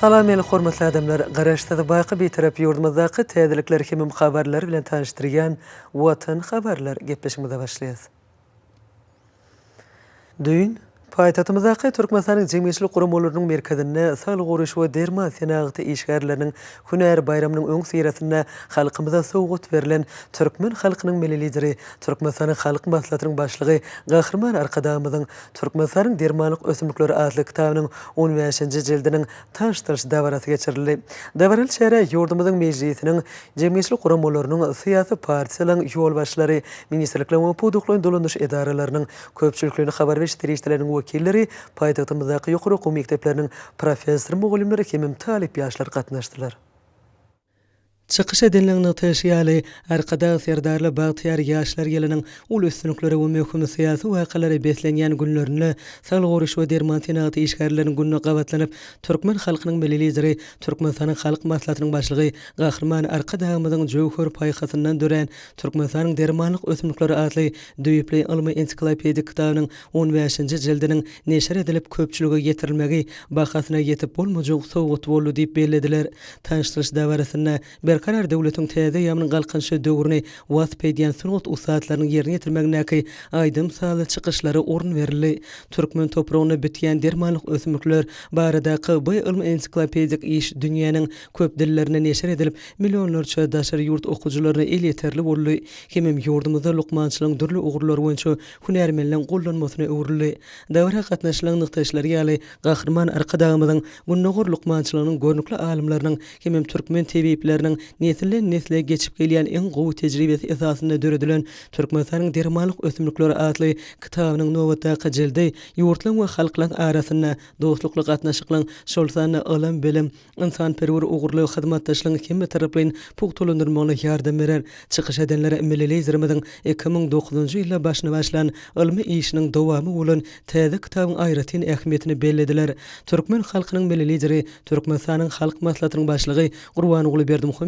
Salam meni hormatly adamlar! Garaşsyz baky Bitarap ýurdumyzdaky täzelikler hemem habarlar bilen tanyşdyrýan Watan habarlar gepleşigimize başlaýas. Düýn, paýtagtymyzdaky Türkmenistanyň Jemgyýetçilik guramalarynyň merkezinde Saglygy goraýyş we derman senagaty işgärleriniň hünär baýramynyň öňüsyrasynda halkymyza sowgat berlen türkmen halkynyň Milli Lideri, Türkmenistanyň Halk Maslahatynyň Başlygy Gahryman Arkadagymyzyň Türkmenistanyň dermanlyk ösümlikleri atly kitabynyň on bäşinji jildiniň tanyşdyryş dabarasy geçirildi. Dabaraly çärä ýurdumyzyň Mejlisiniň, jemgyýetçilik guramalarynyň, syýasy partiýalaryň ýolbaşçylary, ministrlikleriň we pudaklaýyn dolandyryş edaralarynyň, köpçülikleýin habar beriş serişdeleriniň wekilleri, paýtagtymyzdaky ýokary okuw mekdepleriniň professor-mugallymlary hemem talyp ýaşlar gatnaşdylar. Çykyş edenleriň nygtaýşy ýaly, Arkadag Serdarly bagtyýar ýaşlar ýylynyň uly üstünliklere we möhüm syýasy wakalara beslenýän günlerinde Saglygy goraýyş we derman senagaty işgärleriniň gününe gabatlanyp, türkmen halkynyň Milli Lideri, Türkmenistanyň Halk Maslahatynyň Başlygy Gahryman Arkadagymyzyň jöwher paýhasyndan dörän Türkmenistanyň dermanlyk ösümlikleri atly düýpli ylmy-ensiklopedik kitabynyň on bäşinji jildiniň neşir edilip köpçülige ýetirilmegi bahasyna ýetip bolmajak sowgat boldy diýip bellediler. Tanyşdyryş dabarasynda Berkarar döwletiň täze eýýamynyň Galkynyşy döwrüni wasp edýän sungat ussatlarynyň ýerine ýetirmegindäki aýdym-sazly çykyşlara orun berildi. Türkmen topragynda bitýän dermanlyk ösümlikler baradaky bu ylmy-ensiklopedik iş dünýäniň köp dillerinde neşir edilip, millionlarça daşary ýurt okyjylaryna elýeterli boldy hemem ýurdumyzda lukmançylygyň dürli ugurlary boýunça hünärmenleň gollanmasyna öwrüldi. Dabara gatnaşyjylaryň nygtaýyşlary ýaly, Gahryman Arkadagymyzyň Gündogar lukmançylygynyň görnükli alymlarynyň hemem türkmen tebipleriniň nesilden-nesle geçip gelýän iň gowy tejribesi esasynda döredilen Türkmenistanyň dermanlyk ösümlikleri atly kitabynyň nobatdaky jildi ýurtlaryň we halklaryň arasynda dostlukly gatnaşyklaryň, şol sanda ylym-bilim, ynsanperwer ugurly hyzmatdaşlygyň hemmetaraplaýyn pugtalandyrylmagyna ýardam berer. Çykyş edenler milli Liderimiziň 2009-njy ýylda başyny başlan ylmy işiniň dowamy bolan täze kitabyň aýratyn ähmiýetini bellediler. Türkmen halkynyň Milli Lideri, Türkmenistanyň Halk Maslahatynyň Başlygy Gurbanguly Berdimuhamedow.